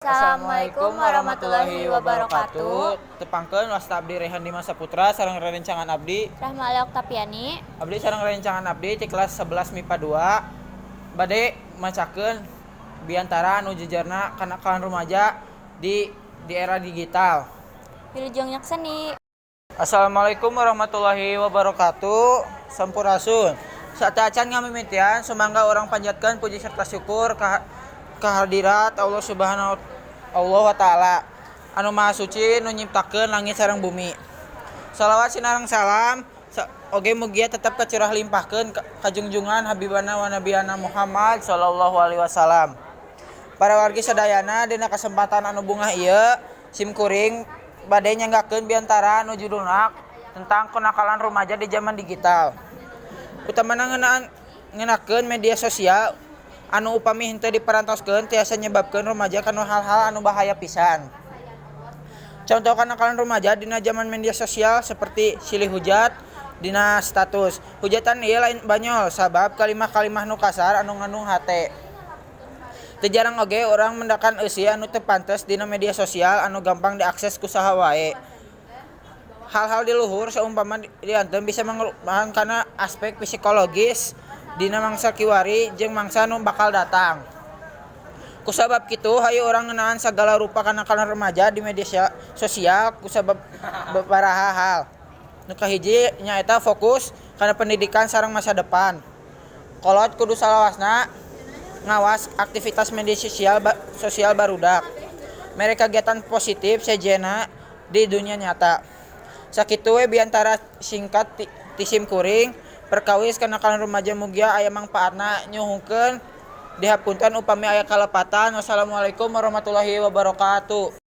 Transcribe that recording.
Assalamualaikum warahmatullahi wabarakatuh. Tepangkeun, wasta abdi Rehan Dimas Saputra sareng rerencangan abdi Rahmalia Oktaviani. Abdi sareng rerencangan abdi ti kelas 11 MIPA 2 bade macakeun biantara anu jejerna kenakalan remaja di era digital. Wilujeng nyakseni. Assalamualaikum warahmatullahi wabarakatuh. Sampurasun. Sateuacan ngamimitian, sumangga urang panjatkeun puji serta syukur ka kehadirat Allah Subhanahu Allah wa Ta'ala anu maha suci, nu nyiptakeun langit sareng bumi. Salawat sinareng salam oge mugia tetep kacurah limpahkeun ka junjungan Habibana wa Nabiyana Muhammad sallallahu alaihi wasallam. Para wargi sadayana, dina kesempatan anu bungah ieu sim kuring bade nyanggakeun biantara anu judulna tentang kenakalan remaja di zaman digital. Utamana ngeunaan ngenakeun media sosial anu upami henteu diperantoskeun tiasa nyebabkeun remaja kana hal-hal anu bahaya pisan. Contoh kenakalan remaja dina zaman media sosial seperti silih hujat dina status. Hujatan ieu lain banyol, sabab kalimah-kalimah nu kasar anu ngandung hate. Teu jarang oge urang mendakan eusi anu teu pantes dina media sosial anu gampang diakses ku saha wae. Hal-hal di luhur saumpama diantem bisa mangrupakeun kana aspek psikologis dina mangsa kiwari jeung mangsa nu bakal datang. Kusabab kitu, hayu urang ngeunaan sagala rupa kenakalan remaja di media sosial kusabab babaraha hal. Nu kahiji nyaeta fokus kana pendidikan sareng masa depan. Kolot kudu salawasna ngawas aktivitas media sosial barudak. Mere kagiatan positif sejenna di dunia nyata. Sakitu we biantara singkat ti sim kuring perkawis kenakalan remaja, mugia aya mangpaatna. Nyuhunkeun dihapunten upami aya kalepatan. Wassalamualaikum warahmatullahi wabarakatuh.